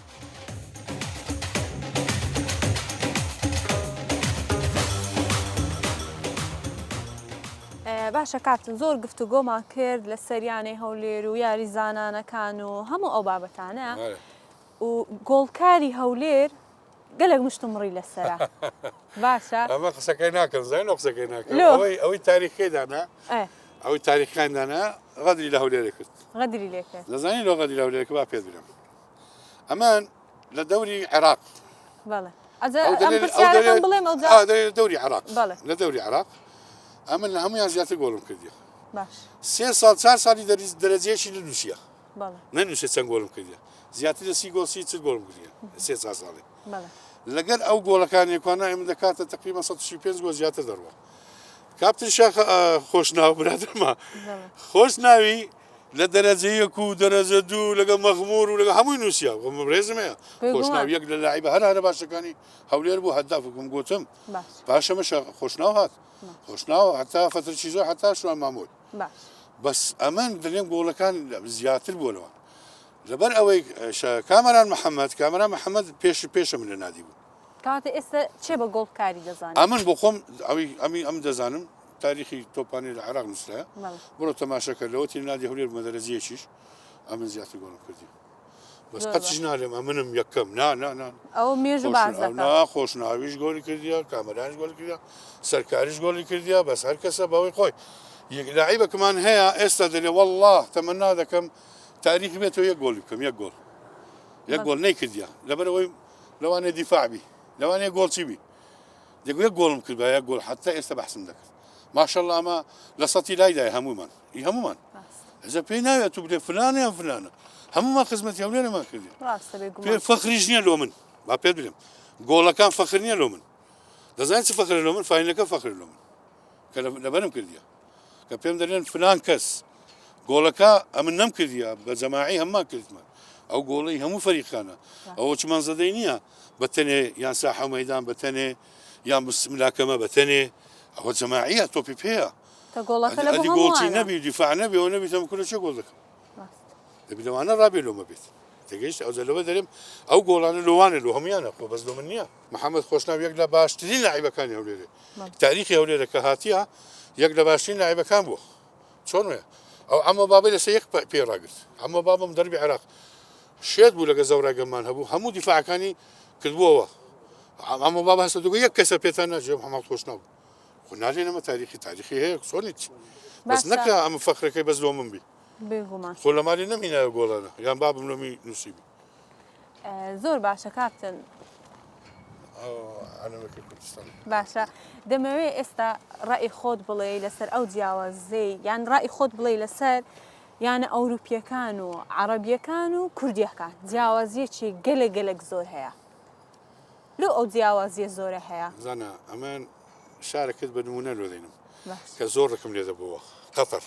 باشە کاپتن زۆر گفتوگۆمان کرد لەسەر یانەی هەولێر و یاریزانانەکان و هەموو ئەو بابەتانە و گۆڵکاری هەولێر گەلێک مشتومڕی لەسەرە باشە ئەمە قسەکەی ناکەم زانین ئەو قسەکەی ناکەم ئەوەی ئەوەی تاریخەکەی دانا ئەوەی تاریخەکان دانا غەدری لە هەولێرێ کرد غەدری لێ کرد دەزانی لۆ غەدری لە هەولێر کرد با پێت بڵێم ئەمان لە دەوری عێراق بەڵێ پرسیارەکەم بڵێم ئەو لە دەوری عێراق لە دەوری عێراق ئەمن لە هەمویان زیاتر گۆڵم کردیە باش سێ ساڵ چار ساڵی دەرەجەیەکی نەنووسیە نەنووسێ چەند گۆڵم کردیە زیاتر لە 30 گۆڵ 30 40 گۆڵم کردیە سێ چار ساڵێ لەگەر ئەو گۆڵەکان یەکوانا ئێمە دەکاتە تقریبا 135 گۆڵ زیاتر دەڕوا کاپتن شاخ خۆشناو برادەرمە خۆشناوی لە دەرەجە یەک و دەرەجە دوو لەگەڵ مەغمور و لەگەڵ هەمووی نووسیا ڕێزم هەیە خۆشناو یەک لە لاعیبە هەر هەرە باشەکانی هەولێر بوو هەدافکم گوتم باشە مەشە خۆشناو هات خۆشناو هەتا فەترچی زۆر هەتا شوان مامۆل بەس ئەمن دەلێم گۆڵەکان زیاتر بووەوە لەبەر ئەوەی کامەران محەممەد کامەران محەممەد پێش پێشە من لە نادی بوو کاتە ئێستا چێ بە گۆڵکاری دەزانێت ئەمن بۆ خۆم ئەوی ئەمی ئەم دەزانم تاریخی تۆپانی لە عێراق نووسرایە بڕۆ تەماشەکە لەوەتی نادی هەولێر بوومە دەرەجەیەکیش ئەمن زیاتر گۆڵم کردی بەس قەتیش نالێم ئەمنم یەکەم نا نا نا ئەو مێژوو باس دەکا نا خۆشناویش گۆلی کردیە کامەرانیش گۆلی کردیە سەرکاریش گۆلی کردیە بەس هەر کەسە بەوەی خۆی یەک لاعیبەکمان هەیە ئێستا دەلێ والله تەمەنا دەکەم تاریخ بێتەوە یەک گۆلی بکەم یەک گۆڵ یەک گۆڵ نەیکردیە لەبەرئەوەی لەوانەیە دیفاع بی لەوانەیە گۆڵچی بی دەگو یەک گۆڵم کرد بە یەک گۆڵ حتا ئێستا بەحسم دەکرد ماشەڵڵا ئەمە لە سەتی لایدای هەموومان ئی هەموومان ئەجا پێی ناوێت تو بلێ فلانە یان فلانە هەموومان خزمەتی هەولێرمان کردی پێ فەخریش نییە لۆ من با پێت بلێم گۆڵەکان فەخر نییە لۆ من دەزانین چ فەخرە لۆ من فاینەکە فەخر لۆ من کە لەبەرم کردیە کە پێم دەلێن فلان کەس گۆڵەکە ئەمن نەم کردیە بە جەماعی هەممان کردمان ئەو گۆڵی هەموو فەریقانە ئەوە چ مەنزەدەی نییە بە تەنێ یان ساحە و مەدان بە تەنێ یان ملاکەمە بە تەنێ ئەوە جەماعیە تۆپی پێیە ئەدی گۆڵچی نەبی دیفاع نەبی ئەوە نەبی تەم کورە چێ گۆڵ دەکەم دەبی لەوانە ڕابێ لۆمە بێت تێگەیشت ئەوجا لەوە دەرێم ئەو گۆڵانە لۆوانە لۆ هەمویانە خۆ بەس لۆ من نییە محەممەد خۆشناو یەک لە باشترین لاعیبەکانی هەولێرێ تاریخی هەولێرە کە هاتیە یەک لە باشترین لاعیبەکان بووە چۆن وێ ئەو عەمە بابەی لەسەر یەک پێ ڕاگرت عەمە بابم دەربی عێراق شێت بوو لەگە زەورای گەمان هەبوو هەموو دیفاعەکانی کردبووەوە عەمە بابا هەستە دوگە یەک کەسە پێتان ناجێ محەممەد خۆشناو بوو خۆ نالێن ئەمە تاریخی تاریخی هەیە چۆنیت بەس نەکە ئەمە فەخرەکەی بەس لۆ من بی بێگومان خۆ لە مالی نەمینایە گۆڵانە یان بابم لۆمی نووسیبی زۆر باشە کاپتن باشە دەمەوێ ئێستا ڕئی خۆت بڵێ لەسەر ئەو جیاوازەی یان ڕئی خۆت بڵێ لەسەر یانە ئەوروپیەکان و عەڕەبیەکان و کوردیەکان جیاوازیەکی گەلێک گەلێک زۆر هەیە لۆ ئەو جیاوازیە زۆرە هەیە؟ زانا ئەمە شارەکەت بە نمونە لۆ دێنم کە زۆر ڕکم لێ دەبووە قەتەر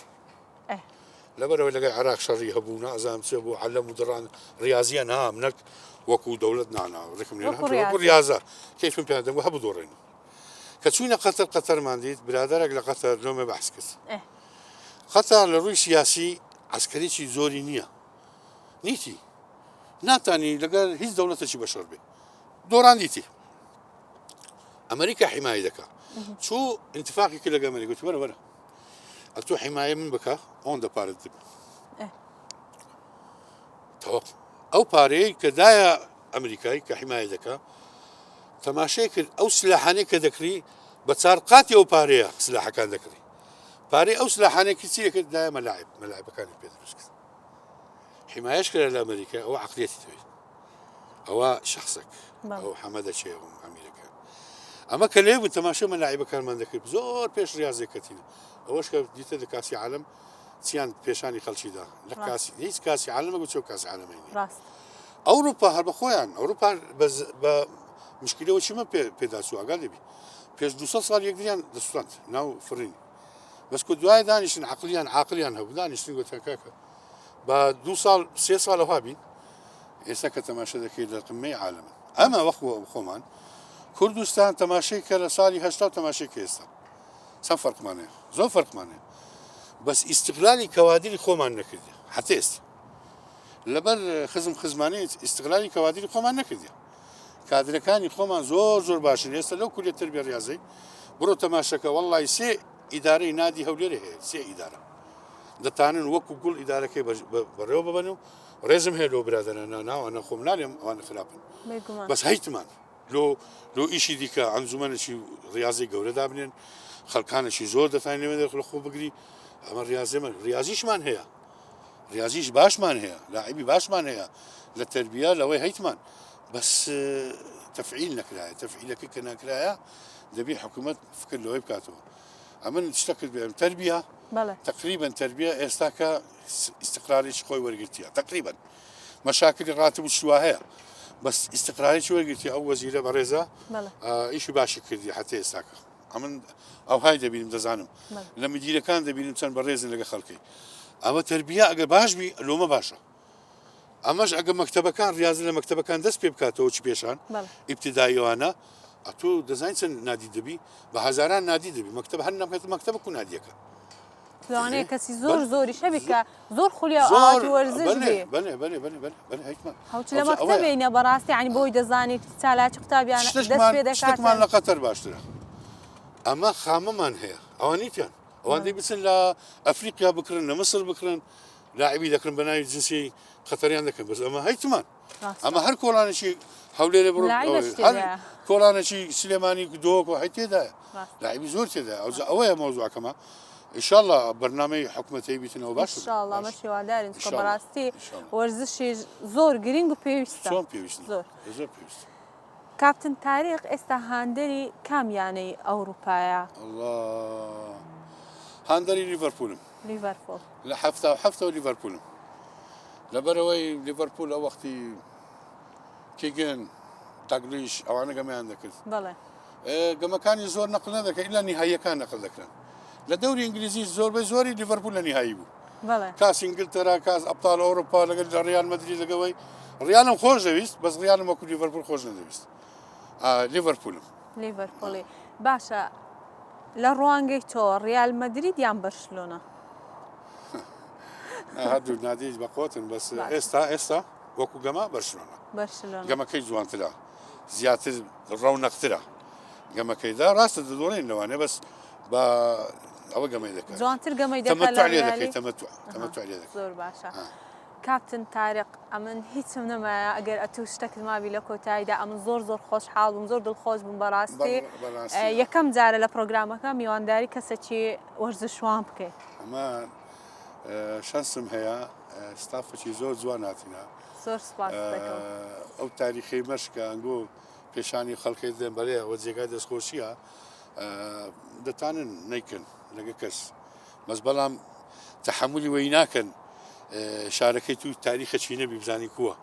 لەبەرەوەی لەگەڵ عێراق شەڕی هەبوو نازانم چێ بوو عەلەم و دڕان ڕاضیە نام نەک وەکو دەولەت نانا ڕکم لێ وەکو ڕاضە کەیفم پێیان دەبوو هەبوو دۆڕێن کە چوینە قەتەر قەتەرمان دیت برادەرێک لە قەتەر لۆمێ بەحس کرد قەتەر لە ڕووی سیاسی عەسکەریی زۆری نییە نیتی ناتانی لەگەر هیچ دەوڵەتێکی بەشەر بێ دۆڕاندیتی ئەمریکا حیمایە دەکا چوو انتفاقی کرد لەگە ئەمریکا گوتی وەرە وەرە ئەتۆ حیمایە من بکە ئەوەندە پارەت دەبێ تەواو ئەو پارەیە کە دایە ئەمریکای کە حیمایە دەکا تەماشای کرد ئەو سلاحانەی کە دەکری بە چار قاتی ئەو پارەیە سلاحەکان دەکری پارەی ئەو سلاحانەی کرد چی کرد دایە مەلاعب مەلاعبەکانی پێ دروست کرد حمایەش کرا لە ئەمریکا ئەوە عقلیەتی دەوێت ئەوە شخصێک ئەو حەمەدە چێ ئەمیرەکە ئەمە کە لێ بوو تەماشە مەلاعبەکانمان دەکرد زۆر پێش ریاضێکەتینە ئەوەش کە دیتە لە کاسی عالم چیان پێشانی خەڵکیدا لە کاسی هیچ کاسی عالمە بچۆ کاسی عالمەی ڕاست ئەوروپا هەر بە خۆیان ئەوروپا بە مشکلەوە چیمە پێداچوو ئاگا لێبی. پێش 200 ساڵ یەکدریان دەسوتاند ناو فڕین بەس کو دوای دانیشتن عقلیان عاقلیان هەبوو دانیشتن گوتیان کاکە با دوو ساڵ سێ ساڵ ئەوها بین ئێستا کە تەماشا دەکەی لە قمەی عالەمن ئەمە وەخۆ خۆمان کوردستان تەماشای کە لە ساڵی هەشتا و تەماشای کە ئێستا چەند فەرقمان هەیە زۆر فەرقمان هەیە بەس ئیستقلالی کەوادری خۆمان نەکردی حتا ئێستا لەبەر خزم خزمانی ئیستقلالی کەوادری خۆمان نەکردی کادرەکانی خۆمان زۆر زۆر باشن ئێستا لەو کولیە تربیە ڕاضی بڕۆ تەماشەکە وەڵی سێ ئیدارەی نادی هەولێرێ هەیە سێ ئیدارە دەتانن وەکو گوڵ ئیدارەکەی بەڕێوە ببەن و ڕێزم هەیە لۆ برادەرانە ناوانە خۆم نالێم ئەوانە خراپن بەس هەیتمان لۆ لۆ ئیشی دیکە ئەنجومەنێکی ڕاضی گەورە دابنێن خەڵکانێکی زۆر دەتوانین لەوێ دەخ لە خۆ بگری ئەمە ڕاضێمە ڕاضیشمان هەیە ڕاضیش باشمان هەیە لاعبی باشمان هەیە لە تربیە لەوەی هەیتمان بەس تەفعیل نەکرایە تەفعیلەکە کە نەکرایە دەبی حکوومەت فکر لەوەی بکاتەوە ئەمن شتەکرد بێم تربیە تقریبا تربیە ئێستاکە ئیستقرارێکی خۆی وەرگرتیە تقریبا مەشاکلی ڕاتب و شوا هەیە بەس ئیستقرارێکی وەرگرتی ئەو وەزیرە بەڕێزە ئیشی باشی کردی حتە ئێستاکە ئەمن ئەو های دەبینم دەزانم لە مدیرەکان دەبینم چەند بەڕێزن لەگە خەڵکی ئەوە تربیە ئەگە باش بی لۆمە باشە ئەمەش ئەگە مەکتەبەکان ڕاضی لە مەکتەبەکان دەست پێ بکاتەوە چ پێشان ئیبتداییوانە ئەتۆ دەزانین چەند نادی دەبی بە هەزاران نادی دەبی مەکتەب هەر نەمکەت مەکتەبە کو نادیەکە لەوانەیە کەسی زۆر زۆریش هەبی کە زۆر خولیا و ئاواتی وەرزش بێ بەێ بەێ بەێ بەێ بەێ هەیتمان هەوچ لە مەکتەبینە بەڕاستی یانی بۆی دەزانیت چالاکی قوتابیانە دەست پێ دەکات شتێکمان لە قەتەر باشترە ئەمە خامەمان هەیە ئەوانیتیان ئەوان دەی بچن لە ئەفریقیا بکرن لە مسر بکرن لاعبی دەکرن بە ناوی جنسی قەتەریان دەکەن بەس ئەمە هەیتمان ئەمە هەر کۆڵانێکی هەولێرێ بڕۆ هەر کۆڵانێکی سلێمانی دۆک و هەی تێدایە لاعبی زۆر تێدایە ئەوجا ئەوەیە مەوزوعەکەمە ئینشاءاللە بەرنامەی حکومەتەی بیتنەوە باش ئینشاءاللە مە هیوادارین چونکە بەڕاستی وەرزشی زۆر گرنگ و پێویستە چۆن پێویست زۆر زۆر پێویست کاپتن تاریق ئێستا هاندەری کام یانەی ئەوروپایە؟ ئەڵا هاندەری لیڤەرپوولم. لیڤەرپوول. لە 77ەوە لیڤەرپوولم. لەبەرئەوەی لیڤەرپوول ئەو وەختی کیگن، داگلیش ئەوانە گەمەیان دەکرد. بەڵێ. گەمەکانی زۆر نەقل نەدەکرا ئیلا نیهاییەکان نەقل دەکران. لە دەوری ئینگلیزی زۆربەی زۆری لیڤەرپوول لە نیهایی بوو. بەڵێ. کاس ئینگلتەرا، کاس ئەبتال ئەوروپا لەگەل ڕیال مەدرید لەگەوەی ڕیالم خۆش دەویست بەس ڕیالم وەکو لیڤەرپوول خۆش نەدەویست. لیڤەرپوولم. لیڤەرپوولی. باشە لە ڕوانگەی تۆ ڕیال مەدرید یان بەرشلۆنە؟ هەردوو نادیش بەقوتن بەس ئێستا ئێستا وەکو گەمە بەرشلۆنە. بەرشلۆنە. گەمەکەی جوانترە زیاتر ڕەونەقترە گەمەکەیدا ڕاستە دەدۆڕێن لەوانێ بەس بە ئەوە گەمەی دەکات جوانتر گەمەی دەکات تەمەتع لێ دەکەی تەمەتع تەمەتع لێ دەکەی زۆر باشە کاپتن تارق ئەمن هیچم نەمایە ئەگەر ئەتوو شتەکت مابی لە کۆتاییدا ئەمن زۆر زۆر خۆشحاڵ بووم زۆر دڵخۆش بووم بەڕاستی یەکەم جارە لە پرۆگرامەکە میوانداری کەسێکی وەرزشوان بکەیت ئەمە شەنسم هەیە ستافێکی زۆر جوان هاتینە زۆر سپاس دەکەم ئەو تاریخی مەشکە ئەنگۆ پێشانی خەڵکی دەن بەێ ئەوە جێگای دەستخۆشیە دەتانن نیکن لەگە کەس بەس بەڵام تەحەمولی وەی ناکەن شارەکەی تو تاریخە چی نەبی بزانی کووە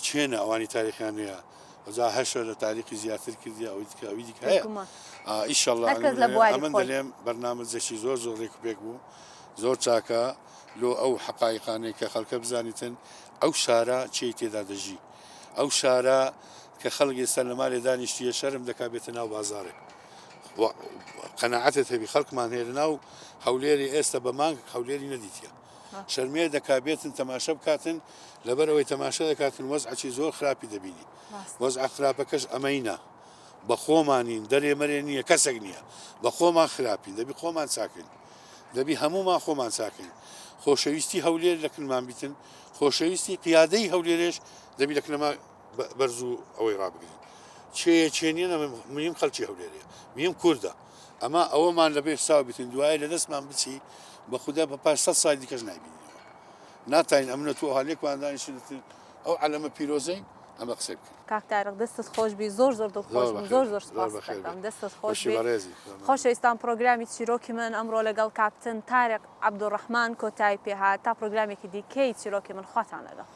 چێنە ئەوانی تاریخیان نیە ئەجا هەشە لە تاریخی زیاتر کردی ئەوی دیکە ئەوی دیکە هەیە ئیشەڵڵا ئەمن دەلێم بەرنامەجێکی زۆر زۆر ڕێک و پێک بوو زۆر چاکە لۆ ئەو حقایقانەی کە خەڵکە بزانیتن ئەو شارە چی تێدا دەژی ئەو شارە کە خەڵک ئێستا لە مالێ دانیشتیە شەرم دەکا بێتە ناو بازارێک قەناعەتت هەبی خەڵکمان هەیە لەناو هەولێری ئێستا بە مانگ هەولێری نەدیتە شەرمێ دەکا بێتن تەماشە بکاتن لەبەر ئەوەی تەماشە دەکاتن وەزعەکی زۆر خراپی دەبینی وەزعە خراپەکەش ئەمەینە بە خۆمانین دەرێ مەرێ نییە کەسێک نییە بە خۆمان خراپین دەبی خۆمان چاکەین دەبی هەمومان خۆمان چاکەین خۆشەویستی هەولێر لە کنمان بیتن خۆشەویستی قیادەی هەولێرێش دەبی لە کنەما بەرز و ئەوەی ڕابگرین چێ چێ نییە میم خەڵکی هەولێرەیە میم کوردە ئەمە ئەوەمان لەبێ حساو بیتن دوایە لە دەستمان بچی بە خودا بە پاش سە ساڵ دیکەش نایبینینەوە ناتاین ئەمنە تو ئەوها لێکمان دانیشتن ئەو عەلەمە پیرۆزەی ئەمە قسەی بکەین. کاک تارق دەستت خۆش بی زۆر زۆر دڵخۆش بووم زۆر زۆر سوپاست دەکەم دەستت خۆش بی خۆشەویستان پڕۆگرامی چیرۆکی من ئەمڕۆ لەگەڵ کاپتن تارق عەبدولڕەحمان کۆتایی پێهات تا پڕۆگرامێکی دیکەی چیرۆکی من خواتان لەگەڵ.